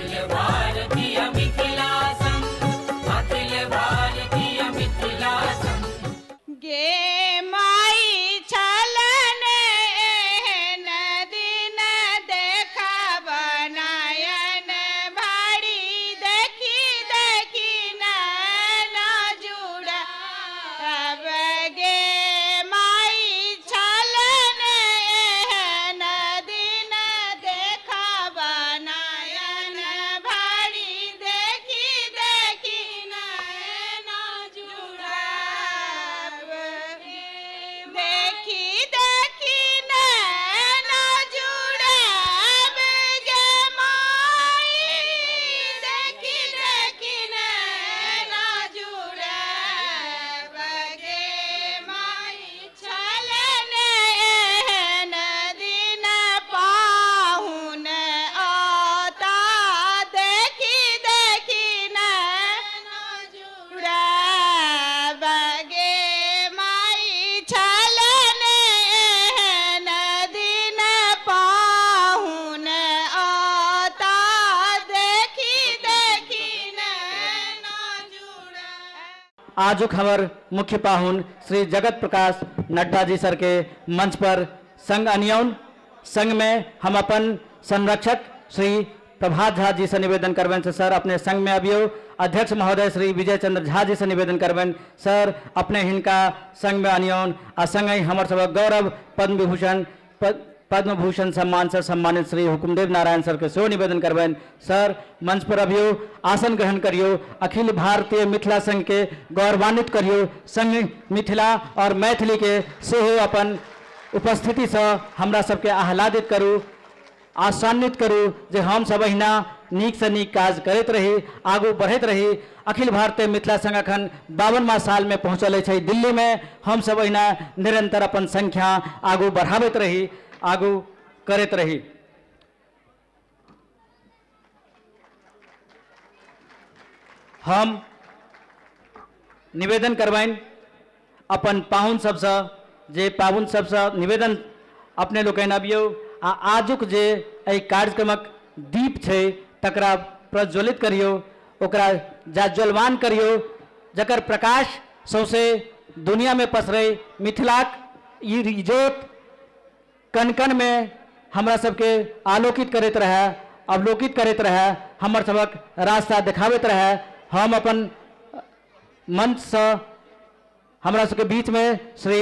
अखिल भारतीय मिथिला संघ, अखिल भारतीय मिथिला संघ। गे माई छलन एहन दिन देखब नयन भारी, देखी देखी नैना जुड़ब। गे माई छलन एहन दिन देखब नयन भारी, देखी देखी नैना जुड़ब। देखी देखी नैना जुड़ब गे माई, देखी देखी नैना जुड़ब। गे माई छलन एहन दिन पाहुन औता, देखी देखी नैना जुड़ब। गे माई छलन एहन दिन पाहुन औता, देखी देखी नैना जुड़ब। आजुक हमर मुख्य पाहुन श्री जगत प्रकाश नड्डा जी सर के मंच पर संग अनियौन। संग में हम अपन संरक्षक श्री प्रभात झा जी से निवेदन करबनि से सर अपने संग में अबियौ। अध्यक्ष महोदय श्री विजय चंद्र झा जी से निवेदन करबनि सर अपने हिनका संग में अनियौन। आ संगहि हमर सभक गौरव पद्म विभूषण पद्म भूषण सम्मान से सम्मानित श्री हुकुमदेव नारायण सर के सेहो निवेदन करबनि सर मंच पर अबियौ, आसन ग्रहण करियौ, अखिल भारतीय मिथिला संघ के गौरवान्वित करियौ, संग मिथिला और मैथिली के सेहो अपन उपस्थिति से हमरा सबके आह्लादित करू, आशान्वित करू जे हम सब अहिना नीक से नीक काज करैत रही, आगू बढ़ैत रही। अखिल भारतीय मिथिला संघ अखन 52वां साल में पहुँचल अछि दिल्ली में। हम सब अहिना निरंतर अपन संख्या आगू बढ़ाबैत रही, आगू करैत रही। हम निवेदन करबनि अपन पाहुन सबसँ, जे पाहुन सबसँ निवेदन अपने लोकनि अबियौ आ आजुक जे एहि कार्यक्रमक दीप छै तकरा प्रज्वलित करियौ, ओकरा जाज्वलमान करियौ, जकर प्रकाश सौंसे दुनियामे पसरै। मिथिलाक ई इजोत कण कण में हमरा सबके आलोकित करैत रहै, अवलोकित करैत रहै, हमर सबक रास्ता देखाबैत रहै। हम अपन मंचसँ हमरा सबके बीचमे श्री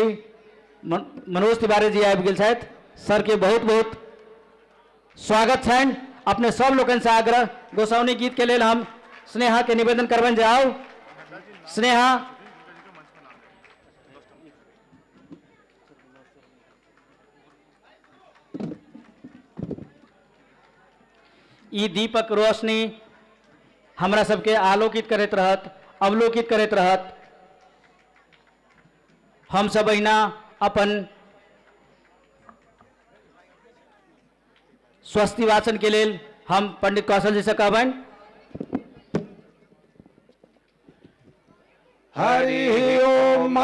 मनोज तिवारी जी आबि गेल छथि। सरके बहुत बहुत स्वागत छनि। अपने सब लोकनिसँ आग्रह, गोसाउनी गीत के लेल हम स्नेहा के निवेदन करबनि जे आउ स्नेहा। ई दीपक रोशनी हमरा सबके आलोकित करैत रहत, अवलोकित करैत रहत। हम सब अहिना अपन स्वस्ति वाचन के लेल हम पंडित कौशल जी से कहबनि। हरि ओम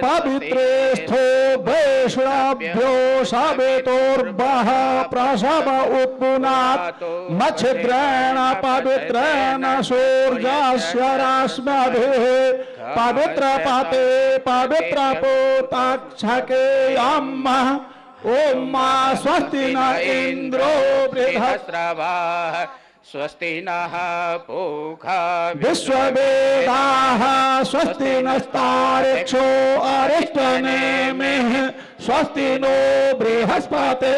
पवित्रेस्थो वैष्णव्यो सवितोर्वः प्रसव उपपुनात् मच्छिद्रेण पवित्रेण सूर्यस्य रश्मिभिः पवित्रपते पवित्रपोताक्षके यम्मः। ओम मा स्वस्ति न इंद्रो बृहस्रवाः स्वस्ति नः पूषा विश्ववेदाः स्वस्ति नस्तार्क्ष्यो अरिष्टनेमिः स्वस्ति नो बृहस्पतिर्दधातु।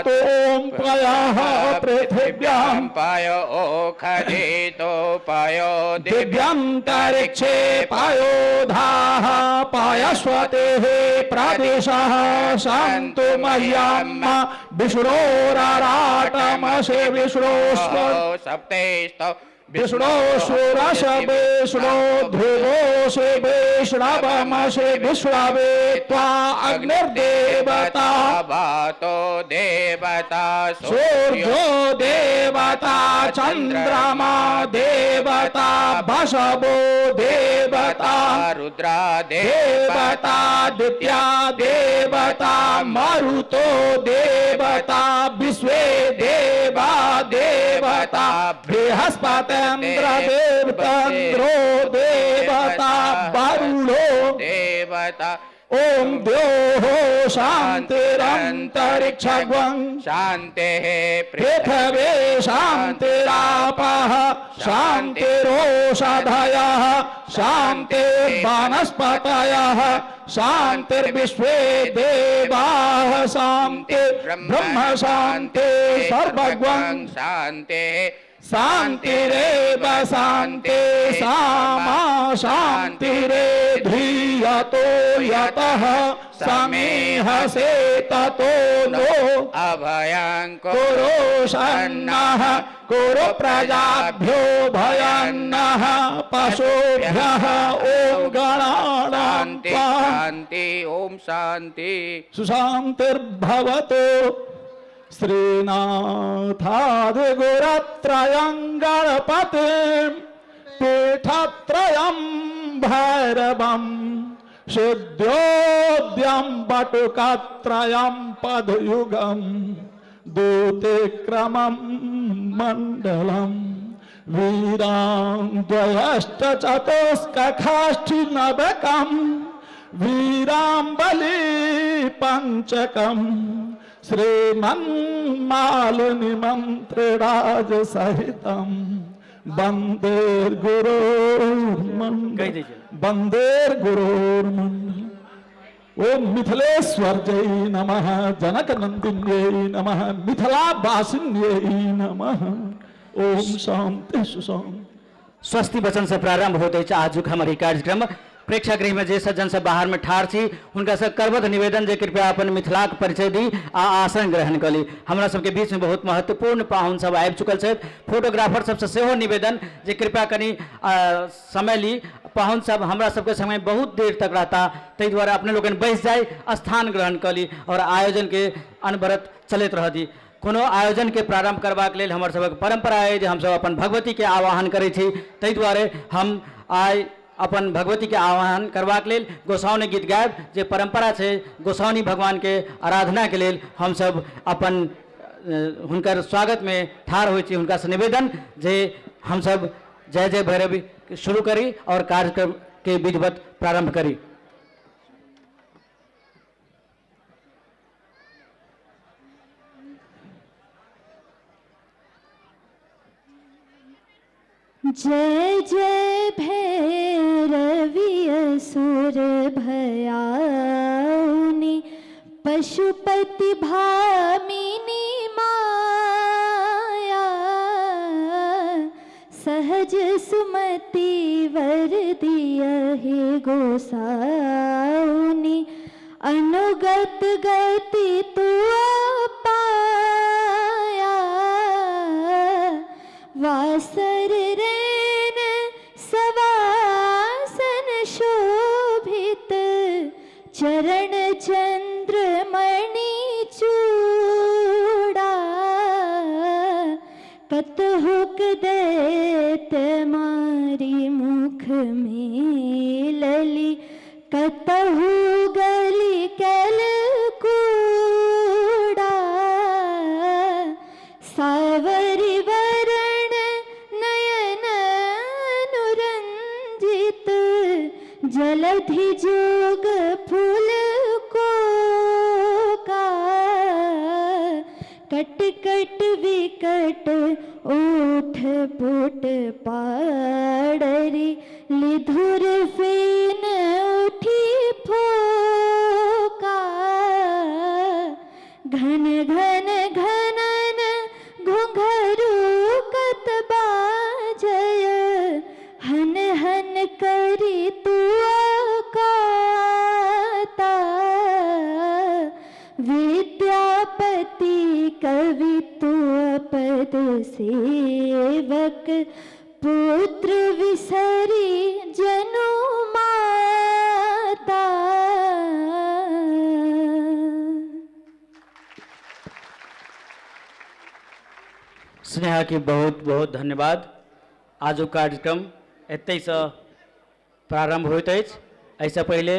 ॐ पयः पृथिव्यां पाय ओखधितो पायो दिव्यन्तरिक्षे पायोधाः पायस्वतेः प्रदिशः सन्तु मह्यं विष्णोराराटमसे विष्णोस्व सप्तेस्तो विष्णो सुरस विष्णो ध्रुवोऽसि विष्णवमसि विष्णवे त्वा अग्निर्देवता वातो देवता सूर्यो देवता चन्द्रमा देवता बसवो देवता रुद्रा देवता दित्या देवता मरुतो देवता विश्वे देवा देवता बृहस्पतेन्द्र देवतेन्द्रो देवता वरुणो देवता ओम द्योः शान्तिरन्तरिक्षग्वं शान्तेः पृथिवी शान्तिरापः शान्तिरोषधयः शान्तिर्वनस्पतयः शान्तिर्विश्वे देवाः शान्तिर्ब्रह्म शान्ति सर्वग्वं शान्तेः शान्तिरेव शान्ति सामा शान्तिरेधीयतो यतः समेहसे ततो नो अभयं कुरु शन्नः कुरु प्रजाभ्यो भयन्नः पशुभ्यः ॐ गणानां शान्ति त्वा शान्ति ॐ शान्ति सुशान्तिर्भवतु। श्रीनाथादिगुरत्रयं गणपतिं पीठत्रयं भैरवं सिद्ध्योद्यं बटुकत्रयं पदयुगं दूतिक्रमं मण्डलं वीरां द्वयश्च चतुष्कखाष्ठिनवकं वीराम्बली पञ्चकं श्रीमन्मालिनिमन्त्रिराजसहितं कहि दै छियै। वन्देर्गुरोर्मण्डल। ओम मिथिलेश्वर जय नमः, जनक नंदिन्यै नमः, मिथिला वासिन्यै नमः। ओम शांति सुशांति। स्वस्ति वचन से प्रारंभ होइत अछि आजुक हमर ई कार्यक्रम। प्रेक्षागृह में जे सज्जन सब बाहर में ठाढ़ छी हुनका से करबद्ध निवेदन जे कृपया अपन मिथिलाक परिचय दी आ आसन ग्रहण कऽ ली। हमरा सबके बीच में बहुत महत्वपूर्ण पाहुन सब आबि चुकल छथि। फोटोग्राफर सबसे सेहो निवेदन जे कृपया कनि समय ली। पाहुन सब हमरा सबके समय बहुत देर तक रहता, ताहि दुआरे अपने लोकनि बैस जाय, स्थान ग्रहण कऽ ली और आयोजन के अनवरत चलैत रह दी। कोनो आयोजन के प्रारंभ करबाक लेल हमर सबक परंपरा अइ जे हमसब अपन भगवती के आवाहन करै छी। ताहि दुआरे हम आइ अपन भगवती के आवाहन करबाक लेल गोसाउनि गीत गायब, जे परंपरा छै गोसाउनि भगवान के आराधना के लेल हमसब अपन हुनकर स्वागत में ठाढ़ होइ छी। हुनका से निवेदन जे हमसब जय जय भैरवी शुरू करी और कार्यक्रम के विधिवत प्रारंभ करी। जय जय भैरवी असुर भयाउनि पशुपति भामिनी माया सहज सुमति वर दिया हे गोसाउनि अनुगत गति तू पाया वासर रैन सवासन शोभित चरण चंद्र मणि चूड़ा कतहुक दैत मारी मुख में लली कतहु गली कैल कूड़ा सावरि वरण नयन अनुरंजित जलधि जोग फूल को का कट कट विकट ओठ पुट पाड़री लिधुर फेन उठी फोका घन घन घनन घुंघरू कत बाजय हन हन करी तू काता विद्यापति कवि तू पद सेवक पुत्र विसरी जनु माता। स्नेहा के बहुत बहुत धन्यवाद। आजुक कार्यक्रम एतहिसँ प्रारम्भ होइत अछि। एहिसँ पहिले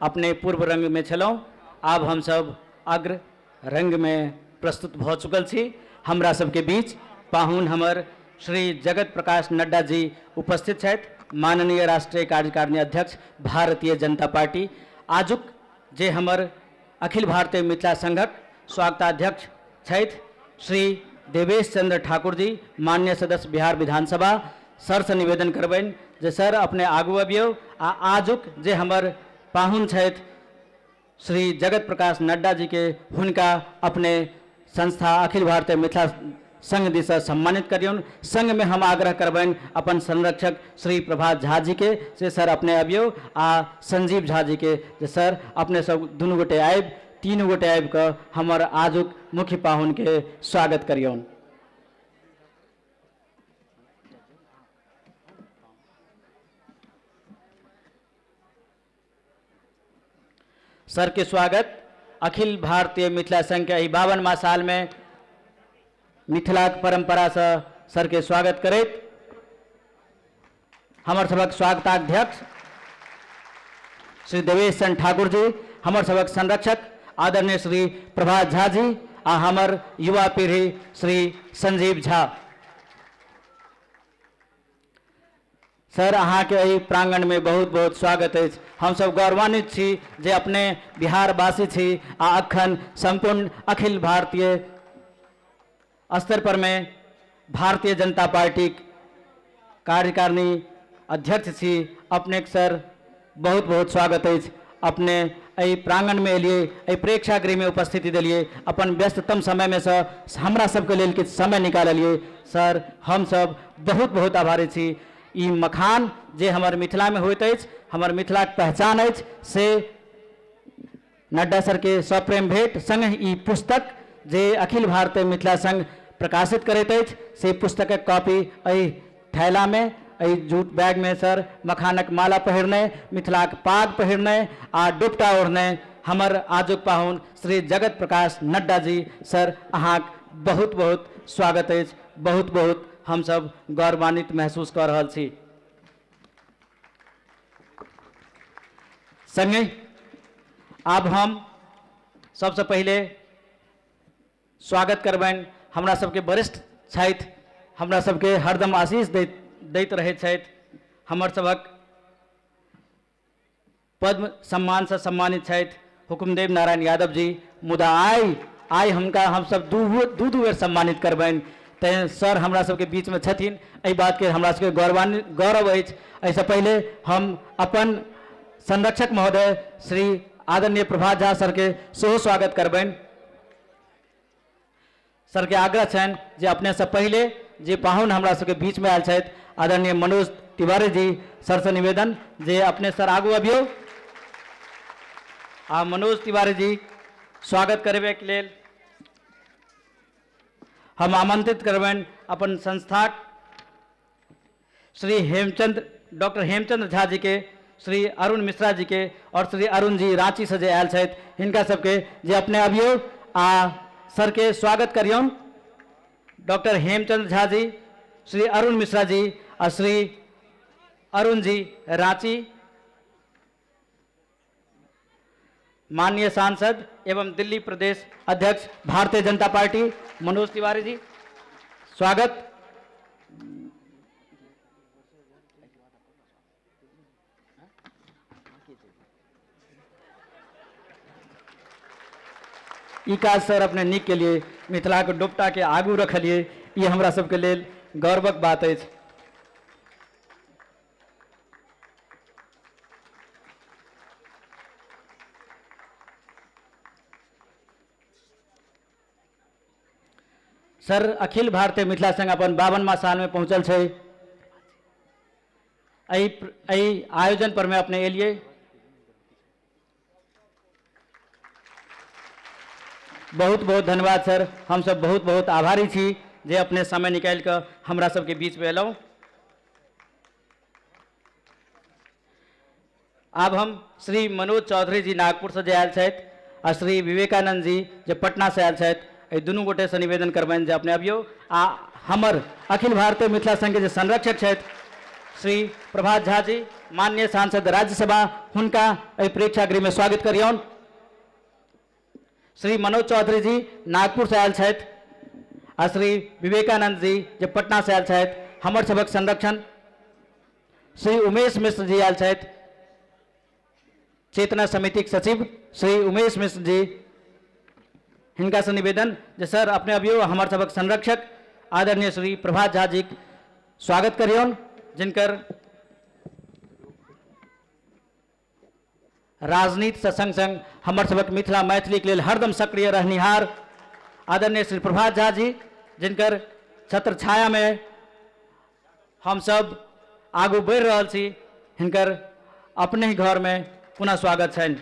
अपने पूर्व रङ्गमे छलहुँ, आब हमसभ अग्र रङ्गमे प्रस्तुत भऽ चुकल छी। हमरा सबके बीच पाहुन हमर श्री जगत प्रकाश नड्डा जी उपस्थित छथि, माननीय राष्ट्रीय कार्यकारिणी अध्यक्ष भारतीय जनता पार्टी। आजुक जे हमर अखिल भारतीय मिथिला संघक स्वागताध्यक्ष छथि श्री देवेश चंद्र ठाकुर जी, माननीय सदस्य बिहार विधानसभा, सरसँ निवेदन करबनि जे सर अपने आगू अबियौ आ आजुक जे हमर पाहुन छथि श्री जगत प्रकाश नड्डा जी के हुनका अपने संस्था अखिल भारतीय मिथिला संघ दिससँ सम्मानित करियौन। संगमे हम आग्रह करबनि अपन संरक्षक श्री प्रभात झा जी के से सर अपने अबियौ आ संजीव झा जी के जे सर अपने सब दुनू गोटे आबि तीनू गोटे आबि कऽ हमर आजुक मुख्य पाहुनके स्वागत करियौन। सर के स्वागत अखिल भारतीय मिथिला संघ के एहि 52वां साल में मिथिलाक परंपरा से सर के स्वागत करैत हमर सबक स्वागताध्यक्ष श्री देवेश चंद्र ठाकुर जी, हमर सबक संरक्षक आदरणीय श्री प्रभात झा जी आ हमर युवा पीढ़ी श्री संजीव झा। सर अहाँके एहि प्रांगणमे बहुत बहुत स्वागत अछि। हमसभ गौरवान्वित छी जे अपने बिहारवासी छी आ अखन सम्पूर्ण अखिल भारतीय स्तर पर मे भारतीय जनता पार्टीक कार्यकारिणी अध्यक्ष छी। अपनेक सर बहुत बहुत स्वागत अछि। अपने एहि प्रांगणमे एलियै, एहि प्रेक्षागृहमे उपस्थिति देलियै, अपन व्यस्ततम समयमे सँ हमरा सबके लेल किछु समय निकाललियै। सर हमसब बहुत बहुत आभारी छी। ई मखान जे हमर मिथिलामे होइत अछि, हमर मिथिलाक पहचान अछि, से नड्डा सरके सप्रेम भेंट। सङ्गहि ई पुस्तक जे अखिल भारतीय मिथिला संघ प्रकाशित करैत अछि से पुस्तकक कॉपी एहि थैलामे, एहि जूट बैगमे सर मखानक माला पहिरने, मिथिलाक पाग पहिरने आ डोपटा ओढ़ने हमर आजुक पाहुन श्री जगत प्रकाश नड्डा जी, सर अहाँक बहुत बहुत स्वागत अछि। बहुत बहुत हमसब गौरवान्वित महसूस कऽ रहल छी। सङ्गहि आब हम सबसँ पहिले स्वागत करबनि हमरा सबके वरिष्ठ छथि, हमरा सबके हरदम आशीष दैत दैत रहै छथि, हमर सबक पद्म सम्मानसँ सम्मानित छथि हुकुमदेव नारायण यादव जी। मुदा आइ आइ हुनका हमसब दू दू दू बेर सम्मानित करबनि, तैँ सर हमरा सबके बीचमे छथिन, एहि बातके हमरा सबके गौरवान्वित गौरव अछि। एहिसँ पहिले हम अपन संरक्षक महोदय श्री आदरणीय प्रभात झा सरके सेहो स्वागत करबनि। सरके आग्रह छनि जे अपनेसँ पहिले जे पाहुन हमरा सबके बीचमे आयल छथि आदरणीय मनोज तिवारी जी, सरसँ निवेदन जे अपने सर आगू अबियौ आ मनोज तिवारी जी स्वागत करबैके लेल हम आमंत्रित करबनि अपन संस्थाक श्री हेमचंद्र डॉक्टर हेमचंद्र झा जी के, श्री अरुण मिश्रा जी के और श्री अरुण जी रांची से जे आयल छथि हिनका सबके जे अपने अबियौ आ सर के स्वागत करियौन। डॉक्टर हेमचंद्र झा जी, श्री अरुण मिश्रा जी आ श्री अरुण जी रांची, माननीय सांसद एवं दिल्ली प्रदेश अध्यक्ष भारतीय जनता पार्टी मनोज तिवारी जी स्वागत। ई काज सर अपने नीक के लिए मिथिला के डोपटा के आगू रखलिए, ई हमरा सबके लेल गौरवक बात अछि। सर अखिल भारतीय मिथिला संघ अपन 52वां साल में पहुंचल छै। एहि एहि आयोजन पर में अपने एलिए, बहुत बहुत धन्यवाद सर। हम सब बहुत बहुत आभारी छी जे अपने समय निकालि कऽ हमरा सबके बीच में एलहुँ। आब हम श्री मनोज चौधरी जी नागपुर से जे आयल छथि आ श्री विवेकानंद जी जे पटना से आयल छथि, एहि दुनू गोटेसँ निवेदन करबनि जे अपने अबियौ आ हमर अखिल भारतीय मिथिला संघके जे संरक्षक छथि श्री प्रभात झा जी, माननीय सांसद राज्यसभा, हुनका एहि प्रेक्षागृहमे स्वागत करियौन। श्री मनोज चौधरी जी नागपुरसँ आयल छथि आ श्री विवेकानंद जी जे पटनासँ आयल छथि। हमर सभक संरक्षण श्री उमेश मिश्र जी आयल छथि, चेतना समितिक सचिव श्री उमेश मिश्र जी, हिनकासँ निवेदन जे सर अपने अबियौ, हमर सभक संरक्षक आदरणीय श्री प्रभात झा जीक स्वागत करियौन, जिनकर राजनीतिसँ संग संग हमर सभक मिथिला मैथिलीके लेल हरदम सक्रिय रहनिहार आदरणीय श्री प्रभात झा जी, जिनकर छत्र छायामे हमसब आगू बढ़ि रहल छी, हिनकर अपने ही घरमे पुनः स्वागत छनि।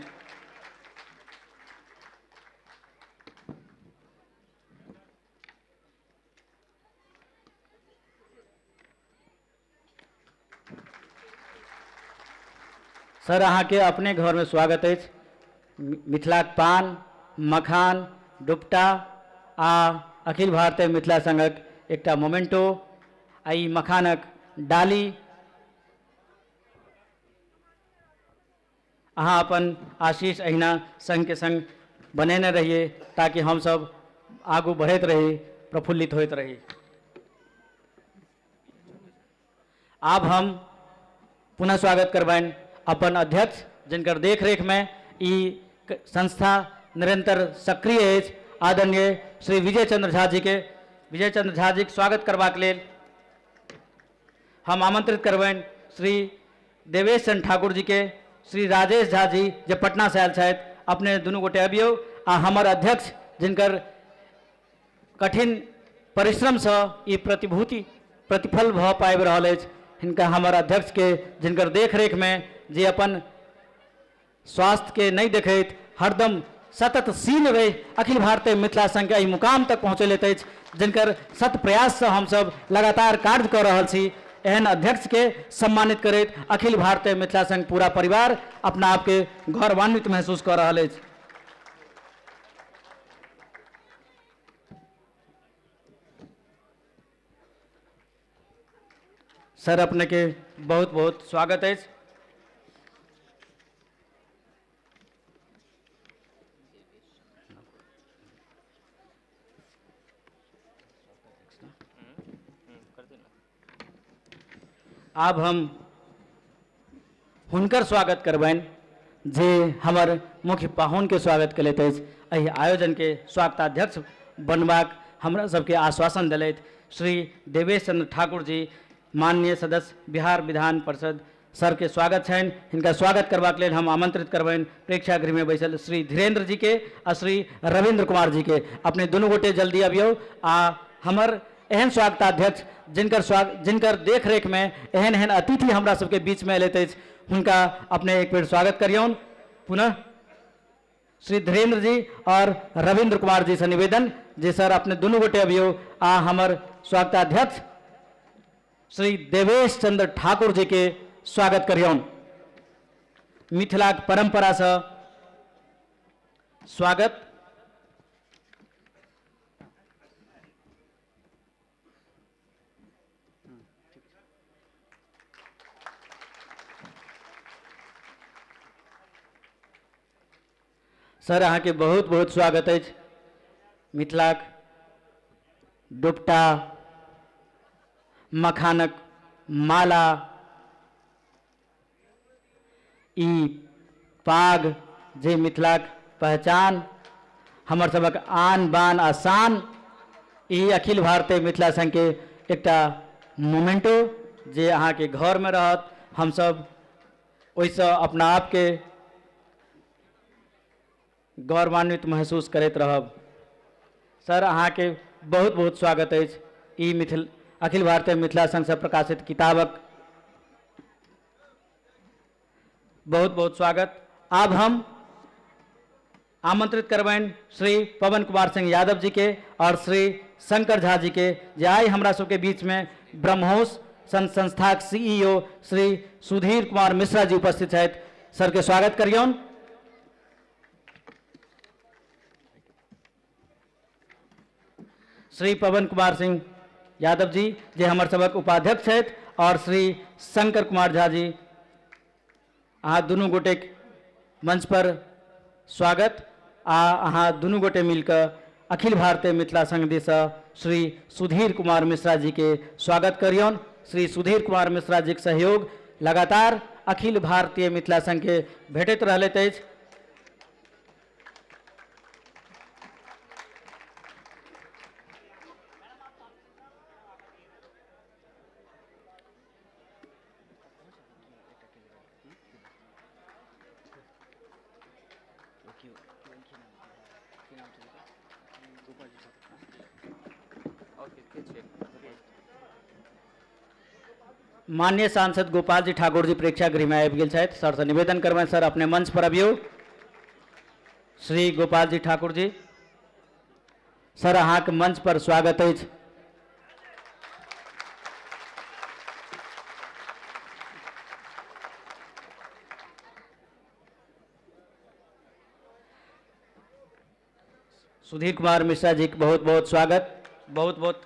सर अहाँके अपने घरमे स्वागत अछि। मिथिलाक पान, मखान, डुपटा आ अखिल भारतीय मिथिला संघक एकटा मोमेंटो आ ई मखानक डाली अहाँ अपन आशीष अहिना संघके संग बनेने रहिए ताकि हमसब आगू बढ़ैत रही, प्रफुल्लित होइत रही। आब हम पुनः स्वागत करबनि अपन अध्यक्ष, जिनकर देखरेखमे ई संस्था निरंतर सक्रिय अछि, आदरणीय श्री विजय चंद्र झा जी के। विजय चंद्र झा जी के स्वागत करबाक लेल हम आमंत्रित करबनि श्री देवेश चंद्र ठाकुर जी के, श्री राजेश झा जी जे पटना से आयल छथि, अपने दुनू गोटे अबियौ आ हमर अध्यक्ष जिनकर कठिन परिश्रमसँ ई प्रतिभूति प्रतिफल भऽ पाबि रहल अछि, हिनका हमर अध्यक्षके जिनकर देखरेखमे जे अपन स्वास्थ्यके नहि देखैत हरदम सततशील रहि अखिल भारतीय मिथिला संघके एहि मुकाम तक पहुँचेलथि अछि, जिनकर सत प्रयाससँ हमसभ लगातार कार्य कऽ रहल छी, एहन अध्यक्षके सम्मानित करैत अखिल भारतीय मिथिला संघ पूरा परिवार अपना आपके गौरवान्वित महसूस कऽ रहल अछि। सर अपने के बहुत बहुत स्वागत अछि। आब हम हुनकर स्वागत करबनि जे हमर मुख्य पाहुनके स्वागत केलथि अछि, एहि आयोजनके स्वागताध्यक्ष बनबाक हमरा सबके आश्वासन देलथि श्री देवेश चंद्र ठाकुर जी, माननीय सदस्य बिहार विधान परिषद सरके स्वागत छनि। हिनका स्वागत करबाक लेल हम आमंत्रित करबनि प्रेक्षागृहमे बैसल श्री धीरेन्द्र जी के आ श्री रविन्द्र कुमार जी के। अपने दुनू गोटे जल्दी अबियौ आ हमर एहन स्वागताध्यक्ष जिनकर देखरेखमे एहन एहन अतिथि हमरा सबके बीचमे अयलथि अछि, हुनका अपने एक बेर स्वागत करियौन। पुनः श्री धीरेन्द्र जी और रविन्द्र कुमार जी से निवेदन जे सर अपने दुनू गोटे अबियौ आ हमर स्वागताध्यक्ष श्री देवेश चंद्र ठाकुर जी के स्वागत करियौन। मिथिलाक परंपरा से स्वागत। सर अहाँके बहुत बहुत स्वागत अछि। मिथिलाक दुपटा, मखानक माला, ई पाग जे मिथिलाक पहचान, हमर सबक आन बान आ शान, ई अखिल भारतीय मिथिला संघके एकटा मोमेंटो जे अहाँके घरमे रहत, हमसब ओहिसँ अपना आपके गौरवान्वित महसूस करैत रहब। सर अहाँके बहुत बहुत स्वागत अछि। ई अखिल भारतीय मिथिला संघसँ प्रकाशित किताबक बहुत बहुत स्वागत। आब हम आमंत्रित करबनि श्री पवन कुमार सिंह यादव जी के और श्री शंकर झा जी के, जे आइ हमरा सबके बीचमे ब्रह्मोस सन संस्थाक सीईओ श्री सुधीर कुमार मिश्रा जी उपस्थित छथि। सर के स्वागत करियौन। श्री पवन कुमार सिंह यादव जी जे हमर सभक उपाध्यक्ष छथि और श्री शंकर कुमार झा जी, अहाँ दुनू गोटेक मंच पर स्वागत आ अहाँ दुनू गोटे मिलकर अखिल भारतीय मिथिला संघ दिससँ श्री सुधीर कुमार मिश्रा जी के स्वागत करियौन। श्री सुधीर कुमार मिश्रा जीके सहयोग लगातार अखिल भारतीय मिथिला संघ के भेटैत रहलैत अछि। माननीय सांसद गोपाल जी ठाकुर जी प्रेक्षागृह में आबि गेल छथि। सर से निवेदन करबनि, सर अपने मंच पर अबियौ। श्री गोपाल जी ठाकुर जी, सर अहाँके मंच पर स्वागत अछि। सुधीर कुमार मिश्रा जी के बहुत बहुत स्वागत, बहुत बहुत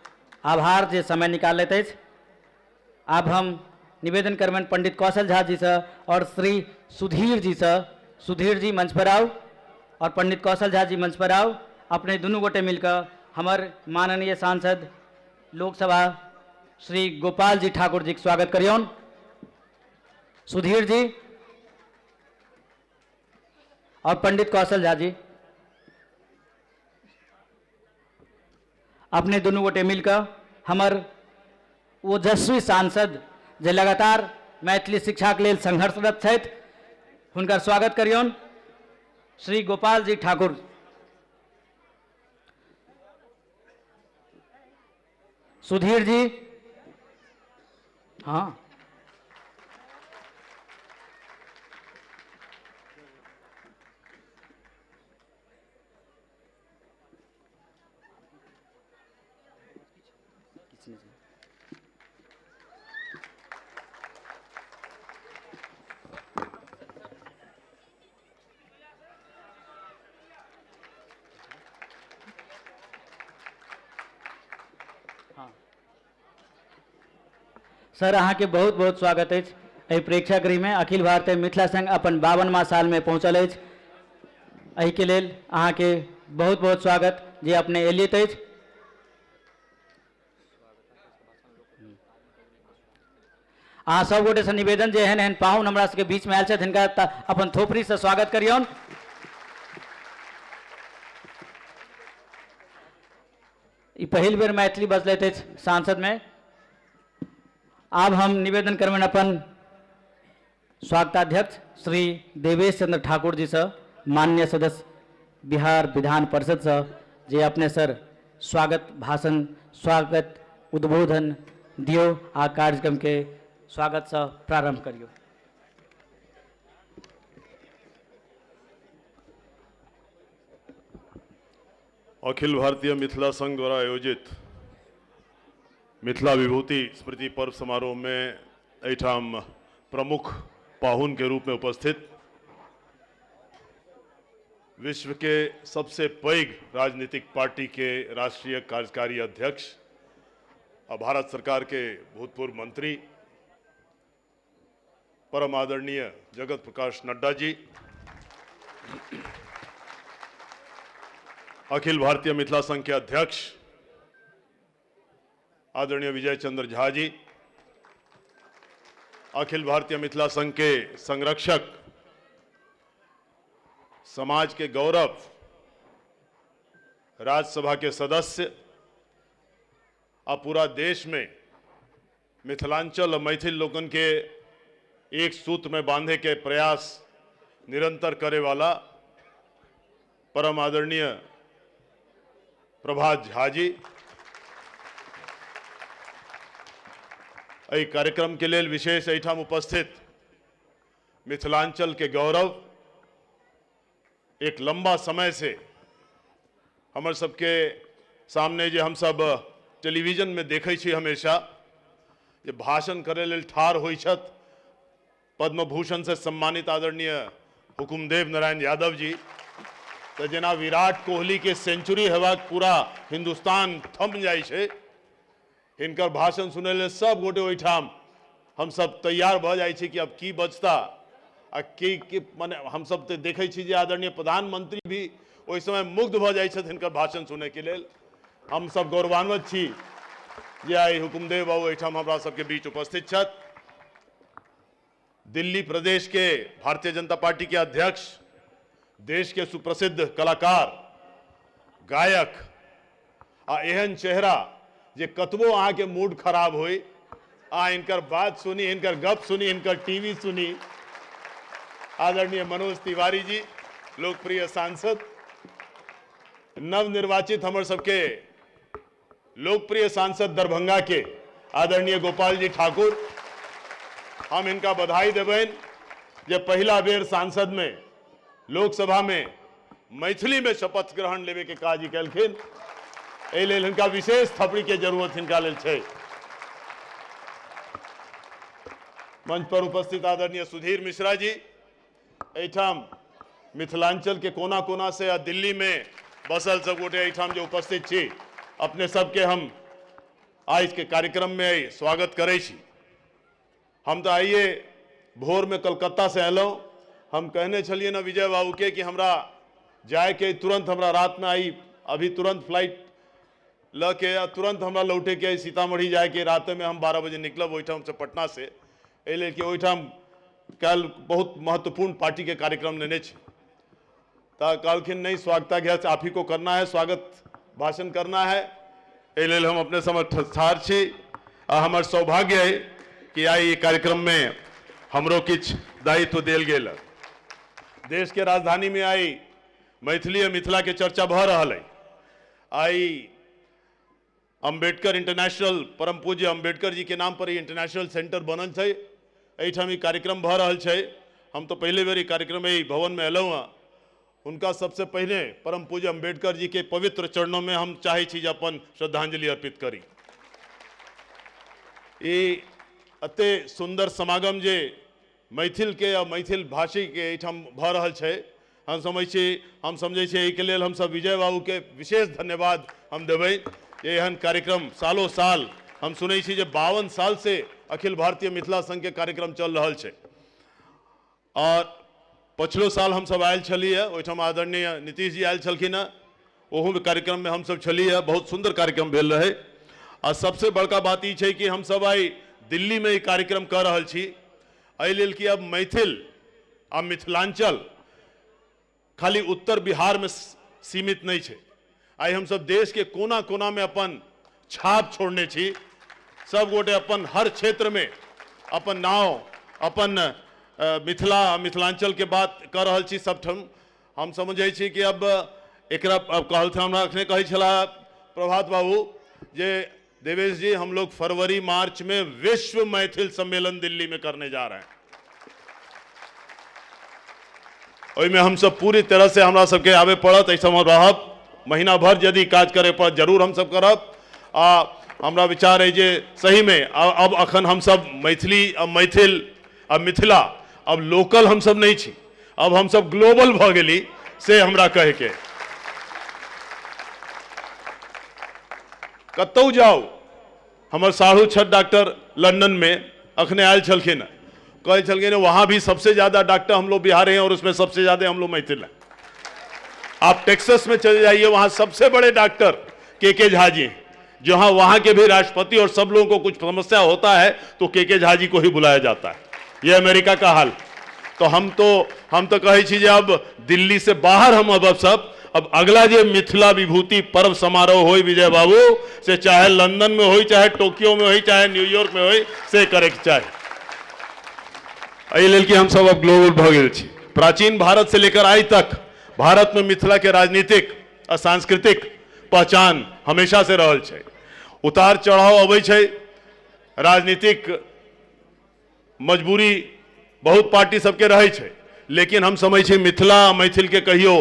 आभार जे समय निकालैत अछि। आब हम निवेदन करबनि पंडित कौशल झा जी से और श्री सुधीर जी से। सुधीर जी मंच पर आउ और पंडित कौशल झा जी मंच पर आउ। अपने दुनू गोटे मिलकर हमर माननीय सांसद लोकसभा श्री गोपाल जी ठाकुर जी के स्वागत करियौन। सुधीर जी और पंडित कौशल झा जी अपने दुनू गोटे मिलकर हमर ओजस्वी सांसद जे लगातार मैथिली शिक्षाके लेल संघर्षरत छथि हुनकर स्वागत करियौन। श्री गोपाल जी ठाकुर। सुधीर जी, हाँ, सर अहाँके बहुत बहुत स्वागत अछि एहि प्रेक्षागृहमे। अखिल भारतीय मिथिला संघ अपन 52वां सालमे पहुँचल अछि, एहिके लेल अहाँके बहुत बहुत स्वागत जे अपने एलियत अछि। अहाँ सब गोटेसँ निवेदन जे एहन एहन पाहुन हमरा सबके बीचमे आयल छथि हिनका अपन थोपड़ीसँ स्वागत करियौन। ई पहिल बेर मैथिली बजलैत अछि सांसदमे। आब हम निवेदन करबनि अपन स्वागताध्यक्ष श्री देवेश चंद्र ठाकुर जी से, माननीय सदस्य बिहार विधान परिषद से, जे अपने सर स्वागत भाषण स्वागत उद्बोधन दियो आ कार्यक्रम के स्वागत से प्रारंभ करियो। अखिल भारतीय मिथिला संघ द्वारा आयोजित मिथिला विभूति स्मृति पर्व समारोह में एहिठाम प्रमुख पाहुन के रूप में उपस्थित विश्व के सबसे पैघ राजनीतिक पार्टी के राष्ट्रीय कार्यकारी अध्यक्ष और भारत सरकार के भूतपूर्व मंत्री परम आदरणीय जगत प्रकाश नड्डा जी, अखिल भारतीय मिथिला संघ के अध्यक्ष आदरणीय विजय चंद्र झा जी, अखिल भारतीय मिथिला संघ के संरक्षक, समाज के गौरव, राज्यसभा के सदस्य आ पूरा देश में मिथिलांचल और मैथिल लोगन के एक सूत्र में बांधे के प्रयास निरंतर करे वाला परम आदरणीय प्रभात झा जी, एहि कार्यक्रम के लेल विशेष एहिठाम उपस्थित मिथिलांचल के गौरव, एक लंबा समय से हमर सबके सामने जे हम सब टेलीविजन में देखै छी हमेशा जे भाषण करै लेल ठाढ़ होइ छथि पद्म भूषण से सम्मानित आदरणीय हुकुमदेव नारायण यादव जी, तऽ जेना विराट कोहलीके सेंचुरी हेबाक पूरा हिन्दुस्तान थम जाइ छै, हिनकर भाषण सुनै लेल सब गोटे ओहिठाम हमसब तैयार भऽ जाइ छी कि अब की बजता आ की की मने हमसब तऽ देखै छी जे आदरणीय प्रधानमंत्री भी ओहि समय मुग्ध भऽ जाइ छथि हिनकर भाषण सुनैके लेल। हमसब गौरवान्वित छी जे आइ हुकुमदेव बाबू एहिठाम हमरा सबके बीच उपस्थित छथि। दिल्ली प्रदेश के भारतीय जनता पार्टी के अध्यक्ष, देश के सुप्रसिद्ध कलाकार, गायक आ एहन चेहरा जे कतबो अहाँके मूड खराब होय, अहाँ हिनकर बात सुनी, हिनकर गप सुनी, हिनकर टीवी सुनी, आदरणीय मनोज तिवारी जी, लोकप्रिय सांसद, नवनिर्वाचित हमर सबके लोकप्रिय सांसद दरभंगा के आदरणीय गोपाल जी ठाकुर, हम इनका बधाई देबनि जे पहिला बेर सांसद में लोकसभा में मैथिली में शपथ ग्रहण लेवे के काज कलखिन। एहि लेल हिनका विशेष थपड़ी के जरूरत हिनका लेल छै। मंच पर उपस्थित आदरणीय सुधीर मिश्रा जी, एहिठाम मिथिलांचल के कोना कोना से आ दिल्ली में बसल सब गोटे एहिठाम जे उपस्थित छी, अपने सबके हम आज के कार्यक्रम में स्वागत करै छी। हम तो आइए भोर में कलकत्ता से अयलहुँ। हम कहने छलियै ने विजय बाबू के कि हमरा जायके तुरंत, हमरा रात में आई अभी तुरंत फ्लाइट ल के आ तुरंत हमरा लौटे के सीतामढ़ी जायके, रात में हम 12 बजे निकलब ओहिठाम से पटना से, एहि लेल कि ओहिठाम काल्हि बहुत महत्वपूर्ण पार्टी के कार्यक्रम लेने छी। तऽ कहलखिन नहीं, स्वागता गया आप ही को करना है, स्वागत भाषण करना है। एहि लेल हम अपने समझ ठाढ़ छी आ हमर सौभाग्य है कि आइ ई कार्यक्रम में हमरो किछु दायित्व देल गेल। देश के राजधानी में आई मैथिली आ मिथिला के चर्चा भऽ रहल है। आई अम्बेडकर इंटरनेशनल, परम पूज्य अम्बेडकर जी के नाम पर इंटरनेशनल सेंटर बनल छै, एहिठाम ई कार्यक्रम भऽ रहल छै। हम तो पहले बेर ई कार्यक्रम एहि भवन में अयलहुँ हँ। हुनका सबसे पहिने परम पूज्य अम्बेडकर जी के पवित्र चरणों में हम चाहै छी जे अपन श्रद्धांजलि अर्पित करी। ई एते सुंदर समागम जे मैथिल के आ मैथिल भाषी के एहिठाम भऽ रहल छै, हम समझै छी एहिके लेल हमसब विजय बाबू के विशेष धन्यवाद हम देबै जे एहन कार्यक्रम सालो साल, हम सुनै छी जे 52 साल से अखिल भारतीय मिथिला संघ के कार्यक्रम चल रहल छै। और पछिलो साल हमसब आयल छलियै, ओहिठाम आदरणीय नीतीश जी आयल छलखिन हँ, ओहू कार्यक्रम में हमसब छलियै, बहुत सुंदर कार्यक्रम भेल रहै। आ सबसे बड़का बात ई छै कि हमसब आइ दिल्ली में ई कार्यक्रम कऽ रहल छी, एहि लेल कि अब मैथिल आ मिथिलांचल खाली उत्तर बिहार में सीमित नहीं छै। आइ हमसब देश के कोना कोना में अपन छाप छोड़ने छी। सब गोटे अपन हर क्षेत्र में अपन नाव, अपन मिथिला मिथिलांचल के बात कऽ रहल छी सबठाम। हम समझै छी कि अब एकरा अब कहलथिन, हमरा अखने कहै छलाह प्रभात बाबू जे देवेश जी हम लोग फरवरी मार्च में विश्व मैथिल सम्मेलन दिल्ली में करने जा रहे हैं। ओहिमे हमसब पूरी तरह से हमरा सबके आबे पड़त, एहि सबमे रहब महीना भर यदि काज करे पड़त जरूर हमसब करब। आ हमरा विचार है जे सही में अब अखन हमसब मैथिली आ मैथिल आ मिथिला अब लोकल हमसब नहीं छी, अब हमसब ग्लोबल भऽ गेली से हमरा कहैके। कतहु जाउ, हमर साढ़ू छठ डॉक्टर लंदन में अखने आयल छलखिन, कहै छलखिन वहाँ भी सबसे ज़्यादा डॉक्टर हम लोग बिहार हैं और उसमें सबसे ज़्यादा हम लोग मैथिल हैं। आप टेक्सास में चले जाइए, वहाँ सबसे बड़े डॉक्टर के झा जी, जहाँ वहाँ के भी राष्ट्रपति और सब लोगों को कुछ समस्या होता है तो के झा जी को ही बुलाया जाता है। ये अमेरिका का हाल। तो हम तो कहै छी जे अब दिल्ली से बाहर हम अब सब, अब अगला जे मिथिला विभूति पर्व समारोह होई विजय बाबू, से चाहे लंदन में होई, चाहे टोक्यो में होई, चाहे न्यूयॉर्क में होई, से करे के चाही। एहि लेल कि हम सब अब ग्लोबल भऽ गेल छी। प्राचीन भारत से लेकर आइ तक भारत में मिथिला के राजनीतिक आ सांस्कृतिक पहचान हमेशा से रहल छै। उतार चढ़ाव अबै छै, राजनीतिक मजबूरी बहुत पार्टी सबके रहै छै, लेकिन हम समझै छी मिथिला मैथिल के कहियो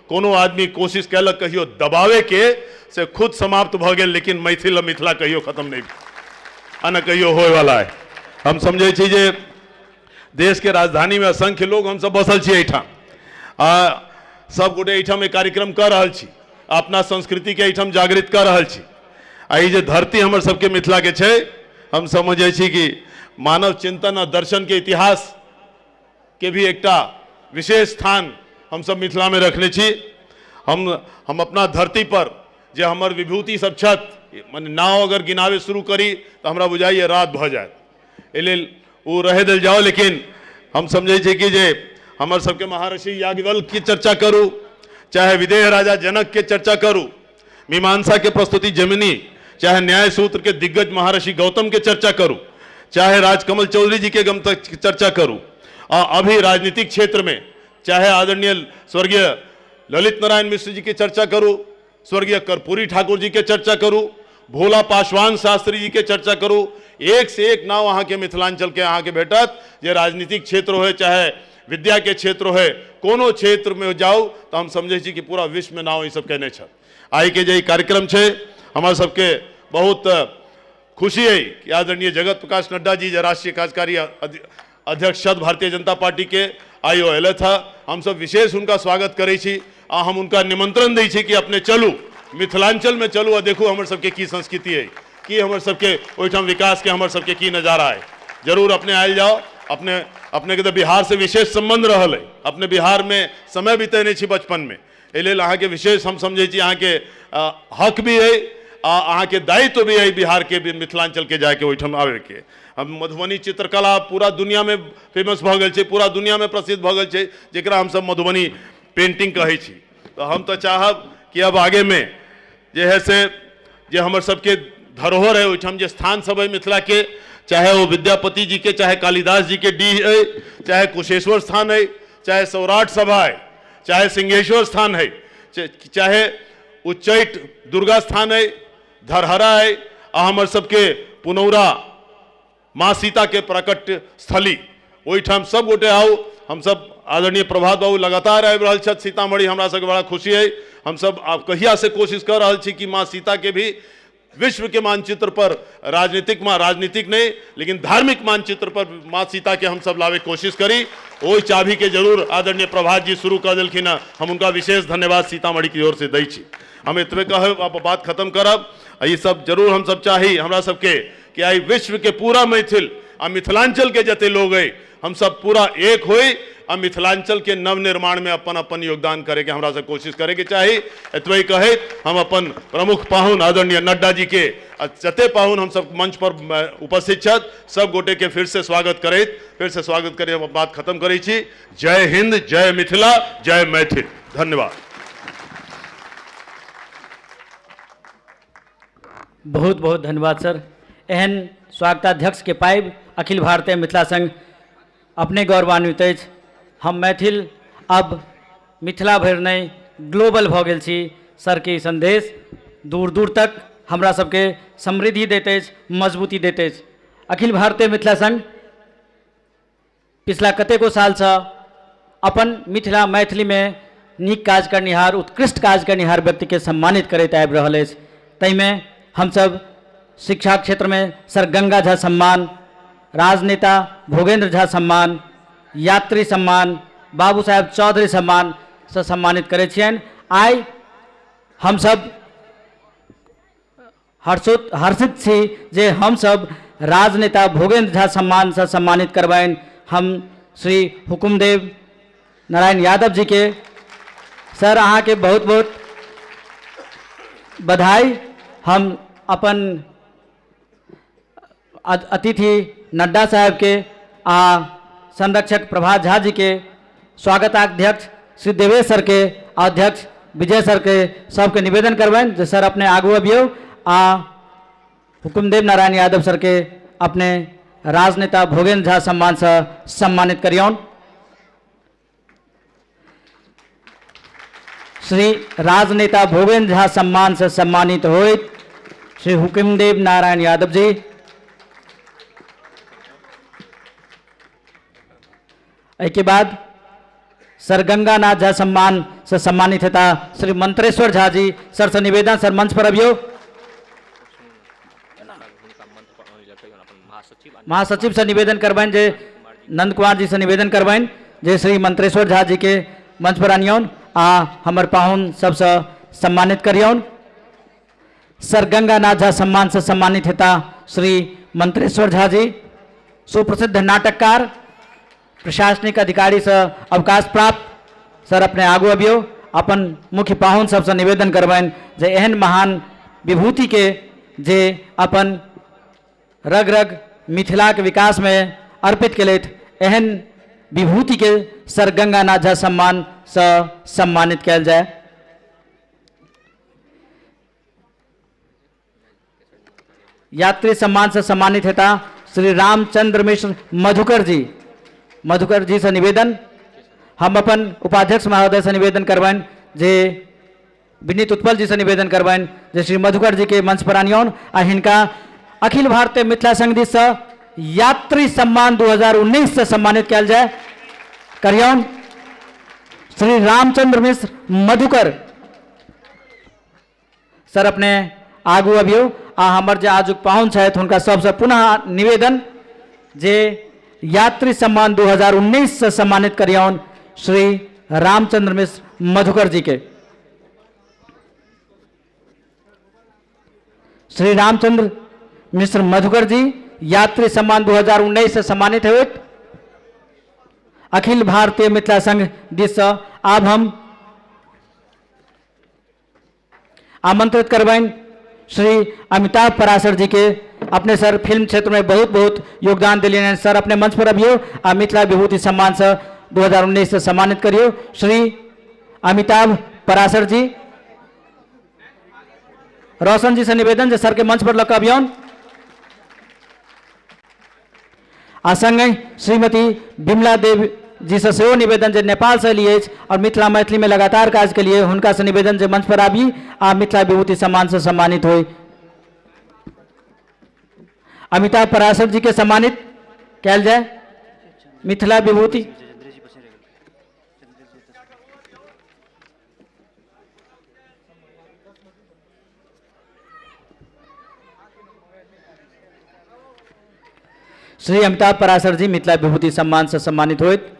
कोनो आदमी कोशिश कयलक कहियो दबावे के, से खुद समाप्त भऽ गेल, लेकिन मैथिल आ मिथिला कहियो खत्म नहीं आ न कहियो होय वाला है। हम समझै छी जे देश के राजधानी में असंख्य लोग हम सब बसल छी एहिठाम, आ सब गोटे एहिठाम एक कार्यक्रम कऽ रहल छी, अपना संस्कृति के एहिठाम जागृत कऽ रहल छी। आ ई जे धरती हमर सबके मिथिला के छै, हम समझै छी कि मानव चिंतन आ दर्शन के इतिहास के भी एकटा विशेष स्थान हम सब मिथिला में रखने छी। हम अपना धरती पर जे हमर विभूति सब छथि, माने नाव अगर गिनावे शुरू करी तो हमरा बुझाइए रात भऽ जायत, एहि लेल ओ रहे देल जाओ। लेकिन हम समझै छी कि जे हमर सबके महर्षि याज्ञवल्क्य के चर्चा करू, चाहे विदेह राजा जनक के चर्चा करू, मीमांसा के प्रस्तुति जमिनी, चाहे न्याय सूत्र के दिग्गज महर्षि गौतम के चर्चा करू, चाहे राजकमल चौधरी जी के चर्चा करू, आ अभी राजनीतिक क्षेत्र में चाहे आदरणीय स्वर्गीय ललित नारायण मिश्र जी के चर्चा करू, स्वर्गीय कर्पूरी ठाकुर जी के चर्चा करू, भोला पासवान शास्त्री जी के चर्चा करू, एक से एक नाव अहाँ के मिथिलांचल के अहाँ के भेटत। जे राजनीतिक क्षेत्र होए चाहे विद्या के क्षेत्र होए, कोनो क्षेत्र में जाउ तो हम समझै छी कि पूरा विश्व में नाव ई सब केने छथि। आइ के जे ई कार्यक्रम छै, हमरा सबके बहुत खुशी है कि आदरणीय जगत प्रकाश नड्डा जी जे राष्ट्रीय कार्यकारी अध्यक्ष छथि भारतीय जनता पार्टी के, आइ ओ अयलथि हँ। हम सब विशेष हुनका स्वागत करै छी आ हम हुनका निमंत्रण दै छी कि अपने चलू मिथिलांचल में चलू आ देखू हमर सबके की संस्कृति है, की हमर सबके ओहिठाम विकास के हमर सबके की नजारा है। जरूर अपने आयल जाओ। अपने अपने के तो बिहार से विशेष संबंध रहल है, अपने बिहार में समय बितेने छी बचपन में, एहि लेल अहाँके विशेष हम समझै छी अहाँके हक भी है आ अहाँके दायित्व भी है बिहार के मिथिलांचल के जाके ओहिठाम आबैके। हम मधुबनी चित्रकला पूरा दुनिया में फेमस भऽ गेल छै, पूरा दुनिया में प्रसिद्ध भऽ गेल छै, जकरा हमसब मधुबनी पेंटिंग कहै छी। तऽ हम तऽ चाहब कि अब आगे में जे है से जे हमर सबके धरोहर है ओहिठाम जे स्थान सब है मिथिला के, चाहे वो विद्यापति जी के, चाहे कालिदास जी के डीह है, चाहे कुशेश्वर स्थान है, चाहे सौराठ सभा है, चाहे सिंहेश्वर स्थान है, चाहे उच्चैठ दुर्गा स्थान है, धरहरा है, आ हमर सबके पुनौरा माँ सीता के प्राकट्य स्थली, ओहिठाम सब गोटे आउ। हम सब आदरणीय प्रभात बाबू लगातार आबि रहल छथि सीतामढ़ी, हमरा सबके बड़ा खुशी है। हम सब आब कहिया से कोशिश कर रहल छी कि माँ सीता के भी विश्व के मानचित्र पर राजनीतिक नहीं लेकिन धार्मिक मानचित्र पर माँ सीता के हम सब लावे कोशिश करी। ओहि चाभी के जरूर आदरणीय प्रभात जी शुरू कर देलखिन हँ, हम उनका विशेष धन्यवाद सीतामढ़ी की ओर से दै छी। हम एतबे कहब, अब बात खत्म करब। आ ई सब जरूर हम सब चाही हमरा सबके कि आइ विश्व के पूरा मैथिल आ मिथिलांचल के जते लोग है हम सब पूरा एक होई आ मिथिलांचल के नवनिर्माण में अपन अपन योगदान करे के हमरा से कोशिश करे के चाही। एतबे ही कहैत हम अपन प्रमुख पाहुन आदरणीय नड्डा जी के आ जते पाहुन हम सब मंच पर उपस्थित छथि सब गोटे के फिर से स्वागत करैत, फिर से स्वागत करैत हम बात खत्म करै छी। जय हिंद, जय मिथिला, जय मैथिल। धन्यवाद। बहुत बहुत धन्यवाद सर। एहन स्वागताध्यक्ष के पाबि अखिल भारतीय मिथिला संघ अपने गौरवान्वित अछि। हम मैथिल अब मिथिला भरि नहि ग्लोबल भऽ गेल छी। सर के ई संदेश दूर दूर तक हमरा सबके समृद्धि दैत अछि, मजबूती दैत अछि। अखिल भारतीय मिथिला संघ पिछला कतेको सालसँ अपन मिथिला मैथिलीमे नीक काज करनिहार, उत्कृष्ट काज करनिहार व्यक्तिके सम्मानित करैत आबि रहल अछि। ताहिमे हमसब शिक्षा क्षेत्रमे सर गंगा झा सम्मान, राजनेता भोगेन्द्र झा सम्मान, यात्री सम्मान, बाबू साहेब चौधरी सम्मानसँ सम्मानित करै छियनि। आइ हमसब हर्षित छी जे हमसब राजनेता भोगेन्द्र झा सम्मानसँ सम्मानित करबनि। हम श्री हुकुमदेव नारायण यादव जी के सर अहाँके बहुत बहुत बधाई। हम अपन अतिथि नड्डा साहब के आ संरक्षक प्रभात झा जी के, स्वागताध्यक्ष श्री देवेश सर के, अध्यक्ष विजय सर के सबके निवेदन करबनि जे सर अपने आगू अबियौ आ हुकुमदेव नारायण यादव सर के अपने राजनेता भोगेन्द्र झा सम्मानसँ सम्मानित करियौन। श्री राजनेता भोगेन्द्र झा सम्मान से सम्मानित होइत श्री हुकुमदेव नारायण यादव जी। एहिके बाद सर गंगानाथ झा सम्मान से सम्मानित हेता श्री मंत्रेश्वर झा जी। सर से निवेदन, सर मंच पर अबियौ। महासचिव से निवेदन करबनि जे नंद कुमार जी से निवेदन करबनि जे श्री मंत्रेश्वर झा जी के मंच पर आनियौन। आ हमर पाहुन सबसँ सम्मानित करियौन। सर गंगानाथ झा सम्मान से सम्मानित हेता श्री मंत्रेश्वर झा जी, सुप्रसिद्ध नाटककार, प्रशासनिक अधिकारी से अवकाश प्राप्त। सर अपने आगू अबियौ, अपन मुख्य पाहुन सबसँ निवेदन करबनि जे एहन महान विभूति के जे अपन रग रग मिथिलाके विकास में अर्पित केलथि, एहन विभूति के सर गंगानाथ झा सम्मान से सम्मानित कयल जाय। यात्री सम्मान से सम्मानित हेता श्री रामचंद्र मिश्र मधुकर जी। मधुकर जी से निवेदन, हम अपन उपाध्यक्ष महोदय से निवेदन करबनि जे विनीत उत्पल जी से निवेदन करबनि जे श्री मधुकर जी के मंच पर आनियौन आ हिनका अखिल भारतीय मिथिला संघ दिस से यात्री सम्मान 2019 से सम्मानित कयल जाय। करियौन श्री रामचंद्र मिश्र मधुकर सर अपने आगू अबियौ आ हमर जे आजुक पाहुन छथि हुनका सबसँ पुनः निवेदन जे यात्री सम्मान 2019 से सम्मानित करियौन श्री रामचंद्र मिश्र मधुकर जी के। श्री रामचंद्र मिश्र मधुकर जी यात्री सम्मान 2019 से सम्मानित हुए अखिल भारतीय मिथिला संघ दिस से। आब हम आमंत्रित करबनि श्री अमिताभ पराशर जी के। अपने सर फिल्म क्षेत्र में बहुत बहुत योगदान दिलियनि। सर अपने मंच पर अबियौ आ मिथिला विभूति सम्मान से 2019 से सम्मानित करियौ श्री अमिताभ पराशर जी। रोशन जी से निवेदन जे सर के मंच पर लऽ कऽ अबियौन। आ संगहि श्रीमती विमला देव जी से सेहो निवेदन जे नेपाल से एली अछि और मिथिला मैथिली में लगातार काज के लिए हुनका से निवेदन जे मंच पर आबी आ मिथिला विभूति सम्मान से सम्मानित होई। अमिताभ पराशर जी के सम्मानित कयल जाय मिथिला विभूति। श्री अमिताभ पराशर जी मिथिला विभूति सम्मान से सम्मानित होइत।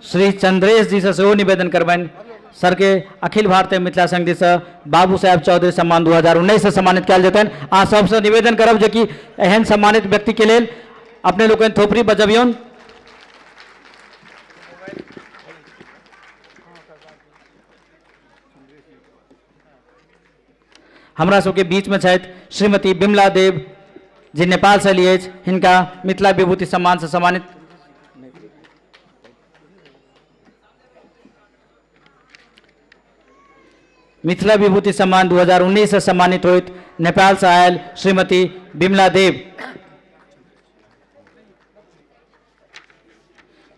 श्री चंद्रेश जी से सेहो निवेदन करबनि सर के अखिल भारतीय मिथिला संघ दिस से बाबू साहेब चौधरी सम्मान 2019 से सम्मानित कयल जेतनि। आ सबसँ निवेदन करब जे कि एहन सम्मानित व्यक्ति के लेल अपने लोकनि थोपड़ी बजबियौन। हमरा सबके बीच में छथि श्रीमती विमला देव जे नेपाल से एली अछि, हिनका मिथिला विभूति सम्मान से सम्मानित। मिथिला विभूति सम्मान 2019 से सम्मानित होइत नेपाल से आयल श्रीमती विमला देव।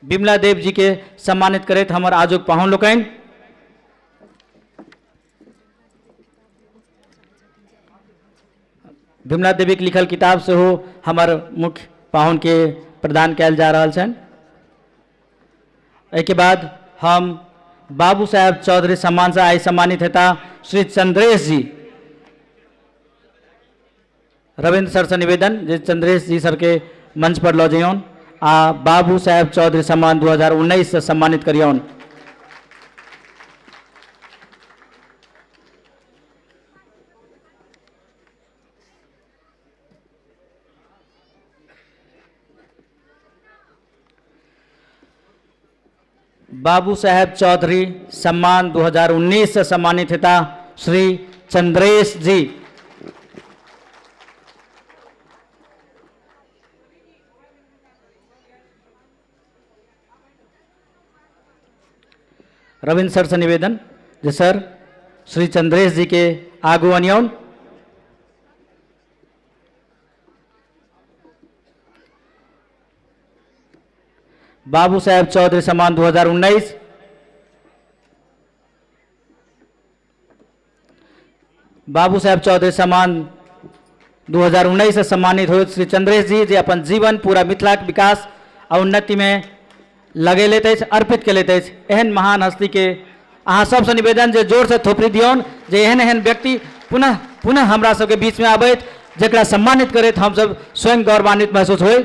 विमला देव जी के सम्मानित करैत हमर आजुक पाहुन लोकनि। विमला देवीक लिखल किताब सेहो हमर मुख्य पाहुन के प्रदान कयल जा रहल छनि। एहिके बाद हम बाबू साहेब चौधरी सम्मान से आइ सम्मानित हेता श्री चंद्रेश जी। रविन्द्र सर से निवेदन जे चंद्रेश जी सर के मंच पर लऽ जइयौन आ बाबू साहेब चौधरी सम्मान 2019 से सम्मानित करियौन। बाबू साहेब चौधरी सम्मान 2019 से सम्मानित हेता श्री चंद्रेश जी। रविन्द्र सर से निवेदन जे सर श्री चंद्रेश जी के आगू अनियौन। बाबू साहेब चौधरी सम्मान 2019 बाबू साहेब चौधरी सम्मान 2019 से सम्मानित होइत श्री चंद्रेश जी जे अपन जीवन पूरा मिथिलाक विकास आ उन्नति में लगेलैत अछि, अर्पित केलैत अछि। एहन महान हस्ती के अहाँ सबसँ निवेदन जे जोर से थोपड़ी दियौन जे एहन एहन व्यक्ति पुनः पुनः हमरा सबके बीच में आबैत जकरा सम्मानित करैत हमसब स्वयं गौरवान्वित महसूस होय।